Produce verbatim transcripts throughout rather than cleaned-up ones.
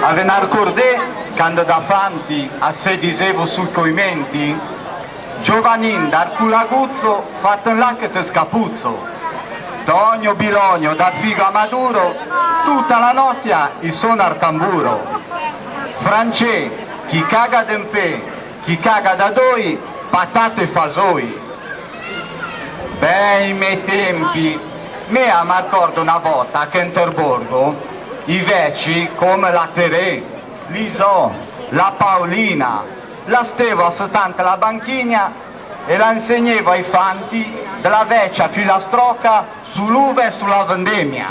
A ve n'arcordê cando da fanti a se disevo sul coimenti? Giovanin d'Arcolaguzzo, fate là che te scapuzzo. Tonio Bilogno, da Figo a Maduro, tuta la notia i sona ar tamburo. Francê, chi caga de mpê, chi caga da doi, patate e fasoi. Beh, i mê tempi! Me a m'arcòrdo na vòta che inter borgo i vecci, come la Terè, l'Isò, la Paolina, la stevo assetà inte la banchigna e la insegnevo a-i fanti de la vecia filastròca su l'uve e su la vendemia.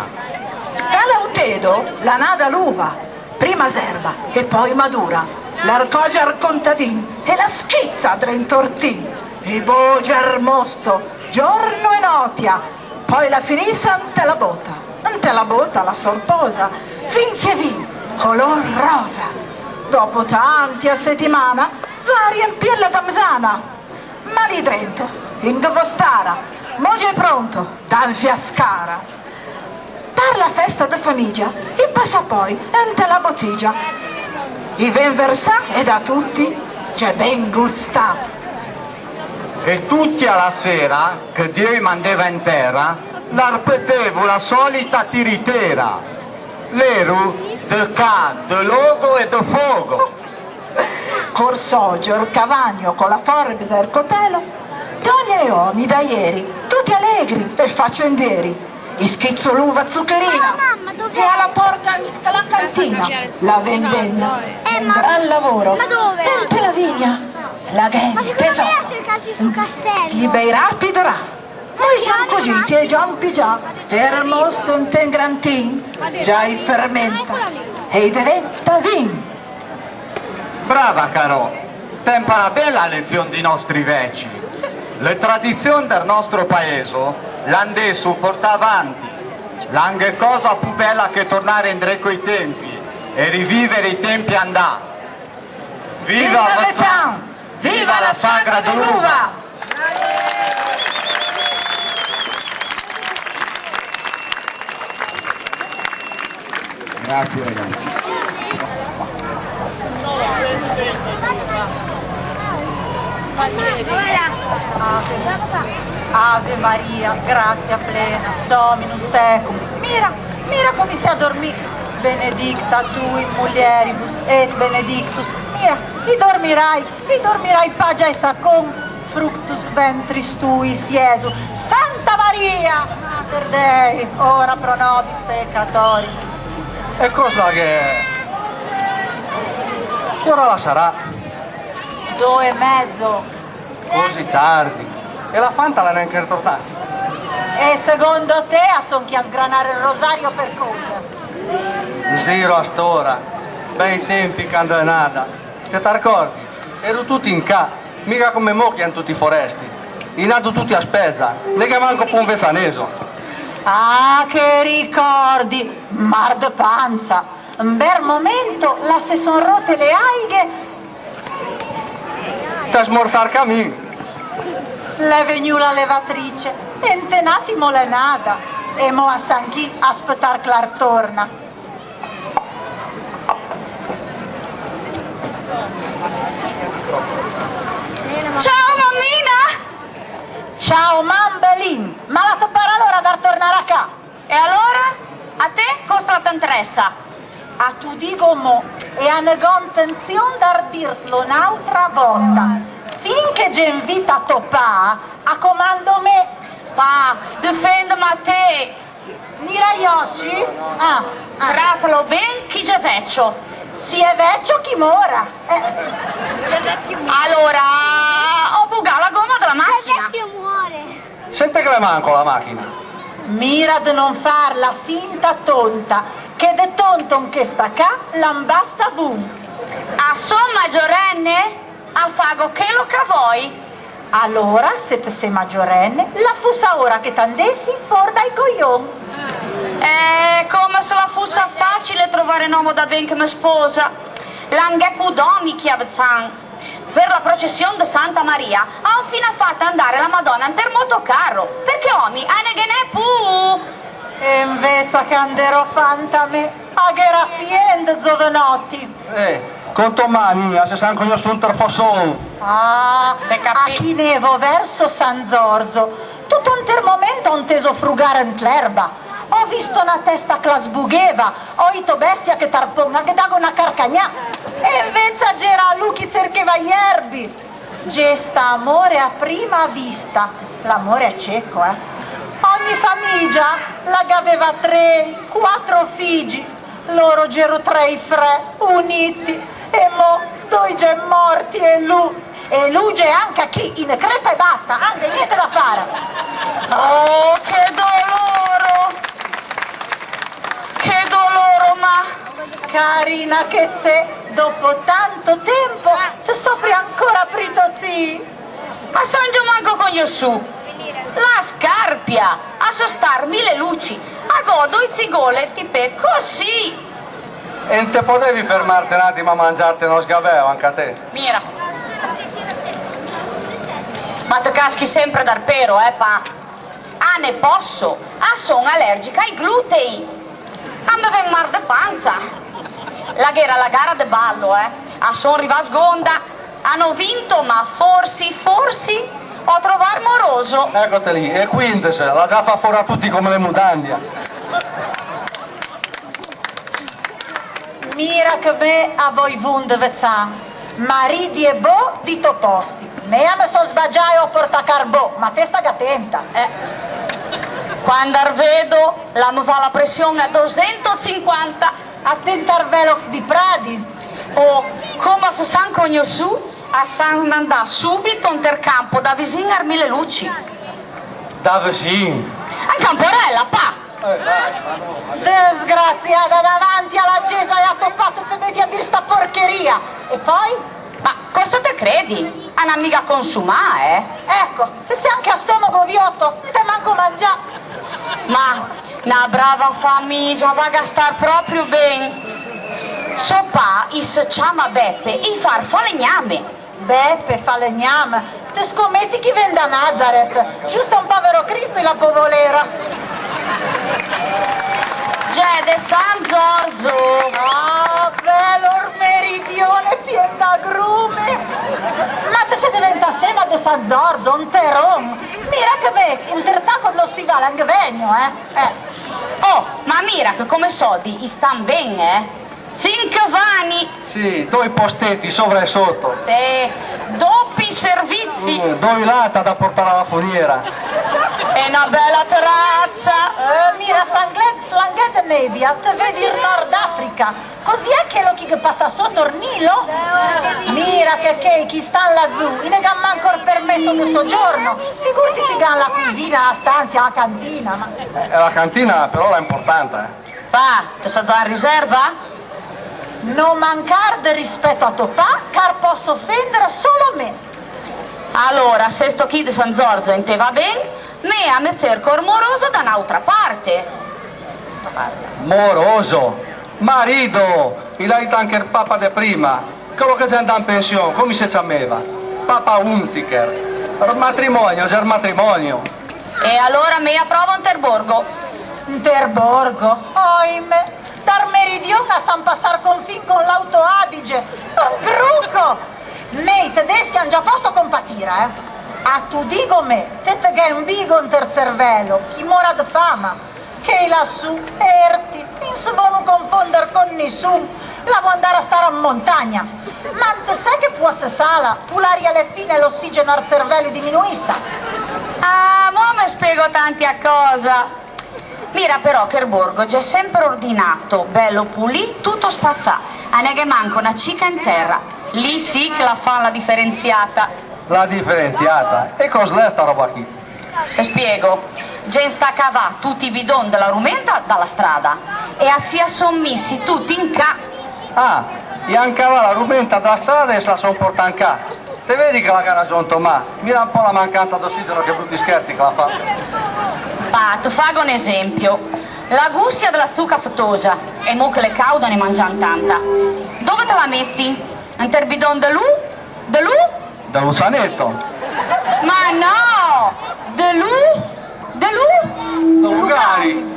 Da l'autedo l'à nada l'uva, prima zerba e pöi madura, l'arcòge ar contadin e la schizza drento ar tin, e boge ar mosto, giorno e notia, pöi la finissa inte la bota, inte la bota la sorposa, fin che vin color rosa. Dopo tanti a setimana va a riempir la damzana. Ma lì drento, in ghe vò stara, mo gh'è pronto, da infiascara. Par la festa de famiggia, i passa pöi inte la botiggia. I ven versà e da tutti gh'è ben gustà. E tutti a la sera, che Dio i mandeva in tera, l'arpetevo la solita tiritera. L'ero de ca, de logo e de fogo. Corsogio, Cavagno, co la forbixe e el cotelo, dògne e òmi da ieri, tuti alegri e facendieri, i schizzo l'uva zuccherina e a la porta de la cantina la vendenna, un gran lavoro, sente la vigna, la gh'è un tesoro, i bei rapi dorà. Pöi i giancogiti e i giampi già, fermo sto inte un grantin, già i fermenta e i deventa vin. Brava Carò, t'æ imparà ben la lezion di nòstri veci. Le tradizion del nòstro paeso l'an deso portà avanti. L'anghe cösa pù bela che tornare indré coi tempi e rivivere i tempi andà. Viva Vezzan! Viva la sagra de l'uva! Grazie ragazzi. Ave Maria, gratia plena, Dominus tecum. Mira, mira come si à dormì. Benedicta tu in mulieribus et benedictus. Mira, i dormirai, i dormirai pagia e sacon. Fructus ventris tuis, Iesu. Santa Maria, Mater Dei, ora pro nobis peccatoribus. E cösa gh'è? Che ora la sarà? Doe e mezo. Così tardi? E la fanta l'à nancje tornà? E secondo te a son chi a sgranare el rosario per cosa? In giro a st'ora. Bei tempi cando l'è nada. Te t'arcordi? Ero tuti in ca, miga come mo che i è in tuti i foresti. I nado tuti a speza, no gh'è manco po un vezzaneso. Ah, che ricordi! Mar de panza! Un bel momento, là se son rote le aighe. T'è smorsà il camin. L'è vegnù la levatrice, e inte n'atimo l'è nada, e mo a san chi a spetar che la torna. Ciao mammina! Ciao mambelin, ma la te pare l'ora de tornare a ca? E alora? A te cosa te interessa? A t'o digo mo, e a ne gh'ò intenzion d'ardirtlo n'autra vòta. Fin che gh'è in vita to pà, a comando me. Pà, defendeme a te! Nira i òcci? Ah, ah. Tratalo ben, chi gh'è vecio. Si è vecio chi mora. Eh. Alora, ò bugà la goma de la machina. Sente che l'è manco la machina. Mira de no far la finta tonta, che de tonto in chesta ca l'an basta vun. A son magiorenne, a fago chelo ch'a voi. Alora, se te sè magiorenne, la fossa ora che t'andessi for dai cojon. Eh, come se la fossa facile trovare n'omo da ben che me sposa. L'an gh'è pù d'omi chi a Vezzan. Per la procession de Santa Maria a àn fina fat andare la Madona inter motocarro, perché omi a ne ghe n'è pù! E invezza cand'ero fanta me, A gh'era pien de zovenòtti. Eh, conto mani, a se san cognossù inter fosson. Ah, a chinavo verso San Zorzo. Tuto inter momento ò inteso frugare int l'erba. Ò visto na testa che la sbugheva, ò ito: "Bestia, che tarpon, a ghe dago na carcagnà." E invece a gh'era lu che cercheva i erbi. Ghe sta amore a prima vista, l'amore è cieco, eh. Ogni famigia la gh'aveva trei, quattro figi, loro gh'ero trei frè, uniti, e mo doi gh'è morti e lu, e lu gh'è anca chì, in crepa e basta, anca gnente da fare. Oh, che doloro! Che doloro, ma... Carina che te, dopo tanto tempo, te sofri ancora pri to zî. A son jo manco cognossù. La scarpia, a so star mille luci, a gh'ò doi zigole, tipo così. E no te podevi fermarte un atimo a mangiarte uno sgaveo anca te? Mira. Ma te caschi sempre dal pero, eh, pa? Ah, ne pòsso, a son alergica ai glutei. A me ven mal de pansa. La gh'era la gara de ballo, eh. A son rivà sgonda, a n'ò vinto, ma forsi, forsi ò trovà il moroso. Ecote lì, e quinte se, la za fa fora tutti come le mutande. Mira che me a voi vun de vezzan, maridi e bo di to posti. Me a me son sbagiae, ò portà carbò, ma te staga atenta, eh. Quando arvedo, la me va la pression a dosentocinquanta. Atenta al Velox di Pradi. Oh, come a se san cognossù, a san andà subito inter campo da visin al Mille Luci. Da visin? Anca un po' rella, pa! Desgraziada, davanti a la gesa e a to pà te meti a dir sta porcheria. E poi? Ma cosa te credi? A n'à miga consumà, eh? Eco, se sei anche a stomago vioto, no te manco mangià. Ma na brava famigia, va a star proprio ben. So pà, i se ciama Beppe, i fa falegname. Beppe, falegname, te scometi chi ven da Nazareth? Giusto un povero Cristo i la pò volera. Gè, de San Zorzo. Ah, bel ormeridione pien da grume. Ma te se deventà seva de San Zorzo, un teron. Mira che me, inter taco de lo stivale, anche vegno, eh? Eh. Oh, ma mira che come sò di, i stan ben, eh? Cinque vani! Sì, doi posteti sovra e soto. Sì, dopi servizi. Mm, doi lata da portare alla funiera. E na bella terrazza. Eh, mira, Slanghè de Nebia, te vedi il Nord Africa. Così è quello che passa sotto il Nilo? Mira che chei chi stan lazù, i ne gh'an manco il permesso de soggiorno. Figurti se gh'an la cusina, la stanzia, la cantina, ma... Eh, la cantina però l'è importante, eh. Pà, te sò dâ riserva? No mancâ de rispeto a to pà, che ar pòsso ofendere solo me. Alora, se sto chì de San Zorzo e te va ben, me a me cerco il moroso da n'autra parte. Moroso? Marido! I l'à dito anche il papa de prima. Quello che xe andà in pension, come se ciameva? Papa Hunziker. Matrimonio, xe matrimonio. E alora me a provo inter borgo. Inter borgo? Oimè, dal meridion a san passar confin con l'Auto Adige. Un bruco! Me i tedeschi a no ghe pòsso compatire, eh. A to digo me, te te gh'è un bigo inter cervelo, chi mora de fama. Chei lassù, erti, no se vonu confonder con nissun, la vo andare a stare in montagna. Ma no te sè che po a se sala, po l'aria l'è fina e l'ossigeno al cervelo diminuissa? Ah, mo me spiego tanti a cosa. Mira però che il borgo gh'è sempre ordinato, bello pulì, tuto spazzà, a ne gh'è manco na cica in terra. Lì sì che la fan la differenziata. La differenziata? E cos l'è sta roba chì? Te spiego. Gh'en stà cavà tutti i bidon de la rumenta da la strada e a si a son missi tutti in cà. Ah, i àn cavà la rumenta da la strada e se la son portà in cà. Te vedi che la gh'à rason Tomà. Mira un po' la mancanza d'ossigeno, che brutti scherzi che la fa. Pà, te fago un esempio. La gusia de la zuca fetosa, e mo che l'è cauda ne mangian tanta. Dove te la metti? Inter bidon de lu? De lu? Da un saneto. Ma no! De lu? De lu? Da un gari.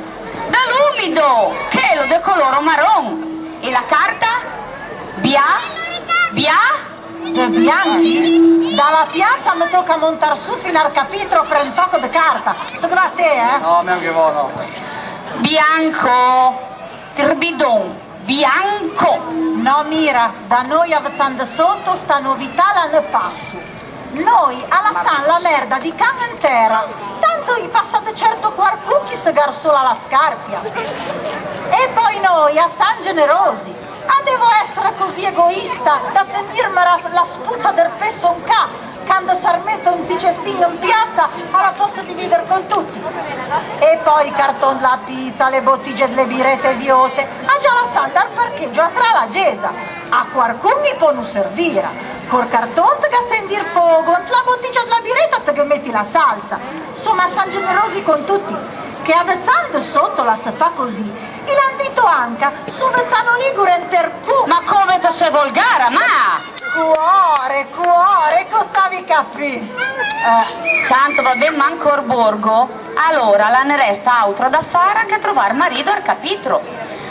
De l'umido! Chelo de Coloro maron. E la carta? Bià? Bià? De bianchi? Da la piaza me toca montar su fin al capitro pe un toco de carta. Te ghe va te, eh? No, mi no ghe vò, no. Bianco. Trbidon. Bianco. No, mira, da noi a Vezzan de Soto sta novità l'à passo. Noi a lassan la merda di can in tera, tanto i fa sà de certo quarcun chi se garsola la scarpia. E poi noi a san generosi. A devo essere così egoista da tegnirme la, la spuzza del pesso in ca, cando s'armeto un ticestin in piazza, a la posso divider con tutti. E poi i carton dla pizza, le bottiglie dle birete viote, a già lassan dal parcheggio a tra la gesa. A quarcun i ponu servira. Col carton te ghe accendi il fogo, la bottiglia della biretta te ghe metti la salsa. Insomma, san generosi con tutti. Che a Vezzan de Soto la se fa così, i l'han dito anca su Vezzano Ligure inter cu. Ma come te sè volgara, ma! Cuore, cuore, costavi capì. Eh. Santo, va ben, manco or borgo. Alora, la ne resta autra da fara che trovar marido al capitro.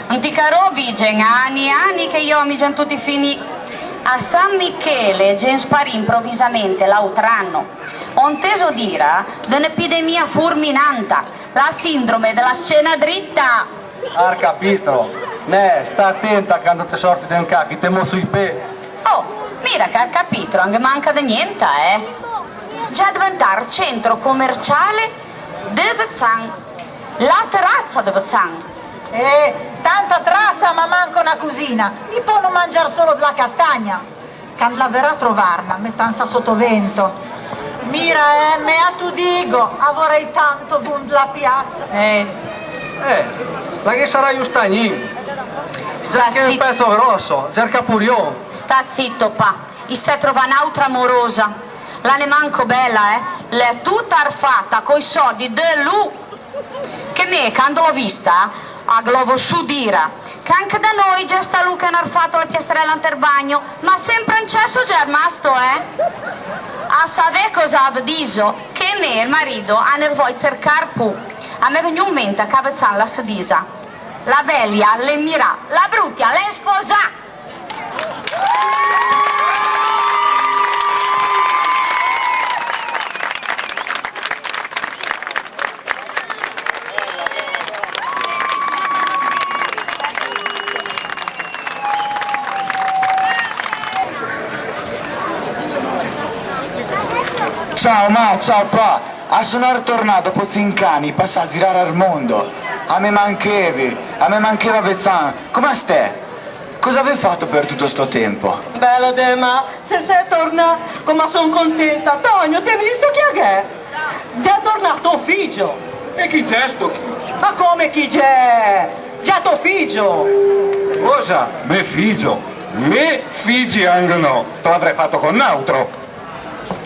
Nti carò vigen ani e ani che i omi jan tutti finì. A San Michele gen sparì improvisamente l'autr'anno. Ò nteso dira de n'epidemia furminanta, la sindrome de la scena dritta. Ar capitro? Neh, sta atenta cando te sorti de in ca, chi te mosso i pê. Oh, mira che ar capitro, a ghe manca de gnenta, eh. Già deventà centro commerciale de Vezzan. La terrazza de Vezzan. Eh, tanta trazza, ma manco na cusina. I ponu mangiar solo dla castagna. Cando la verà trovarna, mettansa sotto vento. Mira, eh, me a tu digo, a vorei tanto vun dla piazza. Eh. Eh, la ghe sarà ju stagnin. Sta zitto. Che un pezzo grosso, cerca purion. Sta zitto, pa. I s'è trovà n'autra morosa. La n'è manco bella, eh. L'è tuta arfata coi sodi de lu. Che me, cando l'ò vista, a ghe l'ò vossù dira, che anche da noi gh'è sta lu che n'à arfato la piastrella inter bagno, ma sempre in cesso gh'è rimasto, eh? A savè cosa a ve diso? Che me e il marido a ne voi cercar pu. A m'è vegnù in mente che a Vezzan la se disa: la velia l'è mirà, la brutia l'è sposà! Ciao ma, ciao pa! A son artornà dopo cinche ani passâ a zirâ ar mondo. A me manchevi, a me mancheva Vezzan. Come stè? Cosa avè fato per tutto sto tempo? Bella de ma, se sè tornà, come son contenta. Tonio, t'è visto chi a gh'è? Gh'è tornà to figio. E chi gh'è sto chi? Ma come chi gh'è? Gh'è to figio. Cosa? Me figio? Me figi anche no. Te l'avrei fatto con un altro.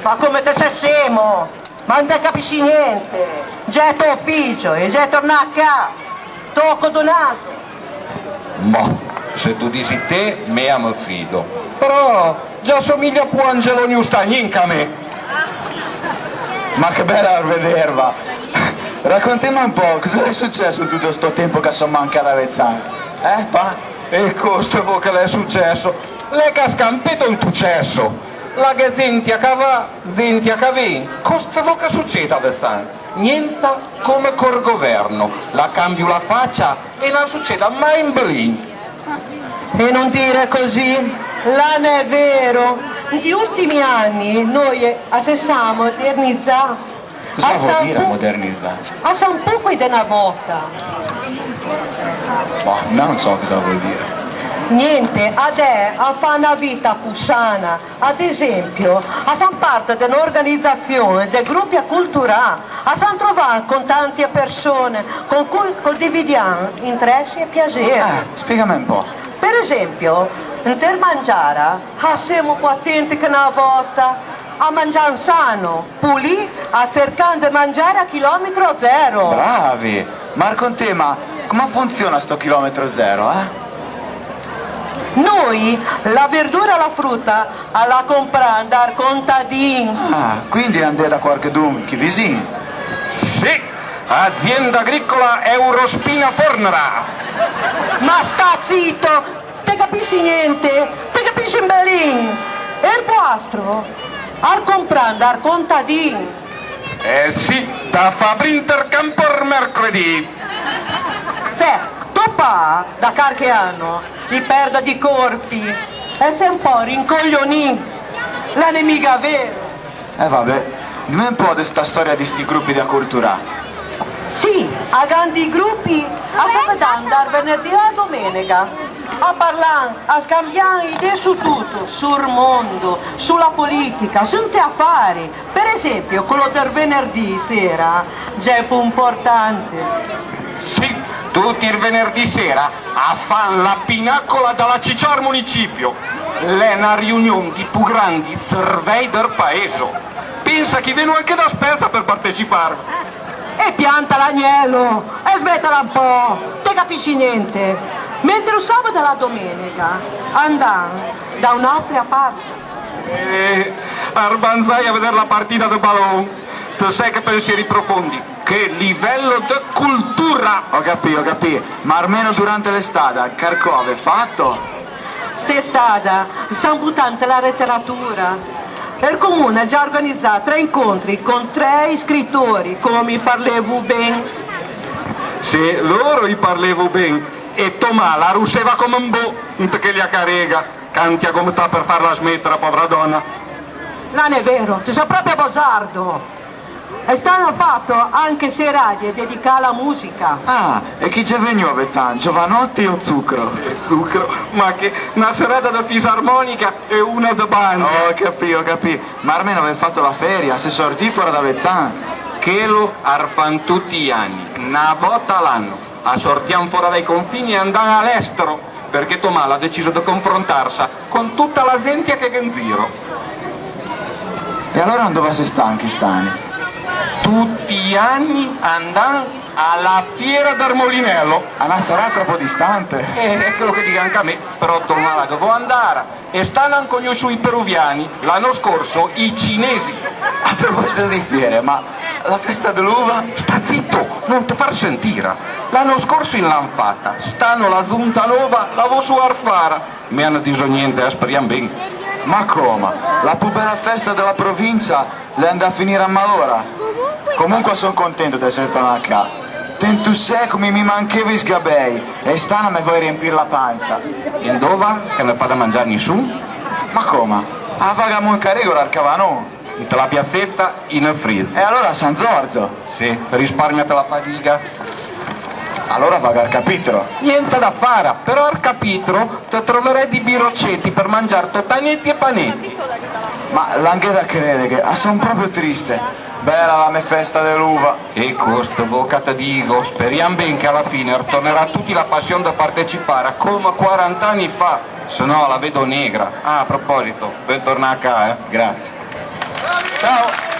Ma come te sè scemo? Ma no te capissi gnente. Gh'è to figio, e gh'è tornà a cà. Tocco do naso. Boh, se tu disi te, me a me fido. Però, già somiglia più Angeloni Ustagnin che a me. Ma che bella arvederva! Raconteme un po', cosa l'è successo tutto sto tempo che a son mancada a Vezzan? Eh, pa? E coste vo che l'è successo? L'è cascà in peto un tucesso! La gh'è zintia che a va, zintia che a vin, coste vo che succeda a Vezzan? Gnenta come col governo, la cambio la faccia e no succeda mai in Belin. E non dire così, là n'è vero. Negli ultimi anni noi a se sa modernizà. Cosa vuol dire modernizà? A sa un poco de na vota. Boh, non so cosa vuol dire. Gnente, adè a fa na vita pù sana. Ad esempio, a fan parte de n'organizazion, de grupi culturâ, a san trovâ con tanti persone con cui condividian interessi e piaseri. Ah, spiegame un po'. Per esempio, inter mangiara, a semo più atenti che na vota, a mangian sano, pulì, a cercan de mangiare a chilometro zero. Bravi! Ma arconteme, ma come funziona sto chilometro zero, eh? Noi la verdura e la fruta a la compran dal contadin. Ah, quindi andè da quarchedun chi visin? Sì! Azienda Agricola Eurospina Fornera. Ma sta zito! Te capissi gnente? Te capissi un belin? E il poastro? Ar compranda, ar contadin. Eh sì, da Fabri Intercampo ar mercredì. Cioè, to pà da carche ano i perde di corpi e se un pò rincoglionì. L'è nemiga vero. Eh, va ben, dime un pò de sta storia di sti grupi da cultura. Sì, a gh'an di grupi, a se vedan dal venerdì a la domenega. A parlan, a scambian idee su tuto, sul mondo, sulla politica, su nte afari. Per esempio, quello del venerdì sera, Geppo importante. Sì, tuti i venerdì sera a fan la pinacola da la Cicciar Municipio. L'è na riunion di pu grandi cervei del paeso. Pensa che i vegno anche da Spezia per partecipar. E pianta l'agnello, e smetela un po', te capisci niente. Mentre il sabato e la domenica andan da un'altra parte. Eh, ar van zai a veder la partida de balon. Te sè che pensieri profondi, che livello de cultura! Ho capì, ho capì, ma armeno durante l'estada, carcò ave fato? St'estada, san butà inte la letteratura. El comune ha già organizzà tre incontri con tre scrittori, come i parlevo ben. Sì, loro i parlevo ben, e Tomà la russeva come un bo, inte chella carega, che a àn tià gomitâ per fâla smetere, povera donna. Non è vero, ti sei proprio bosardo. E stanno fatto anche seraie dedicate alla musica. Ah, e chi xe vegnù a Vezzan? Giovanotti o Zucro? Zucro, ma che, na serata de fisarmonica e una de banda. Ho capì, ho capì. Ma armeno avè fato la feria, se sortì fora da Vezzan. Chelo ar fan tuti i ani, na vota a l'anno. A sortian fora dai confini e andan a l'estero, perché Tomà l'à deciso de confrontarse con tuta la zente che gh'è in ziro. E alora dove se stan chist'ani? Tuti i ani andan a la fiera del Molinello. A na sarà troppo distante? Eh, è quello che dico anche a me, però Tomà la ghe vò andare. E stanno anche conosciuti i peruviani, l'anno scorso i cinesi. A proposito di fiere, ma la festa dell'uva? Sta zitto, non te far sentire. L'anno scorso in l'han fatta, st'anno la zunta nova la vò suar fara. Me hanno diso niente, eh, speriamo ben. Ma come? La più bella festa della provincia l'è andà a finire a malora. Comunque son contento de esser tornà ca. Tento sè come mi manchevo i sgabei, e st'anno me voi riempir la panza. Indova? Che no fa da mangiar nissun? Ma come? A vagamo in carego dal cavanon? Inte la piazzetta in friz. E alora a San Giorgio? Sì, risparmiate la fadiga. Alora vago al capitolo. Niente da fare, però al capitolo te troverei di biroceti per mangiar totanetti e panetti. Ma l'anghe da crede che a son proprio triste. Bella la me festa de l'uva. Eco, sto bocca te digo, speriam ben che alla fine tornerà tutti la passion da partecipare come quaranta anni fa, se no la vedo negra. Ah, a proposito, ben tornà a ca, eh. Grazie. Ciao.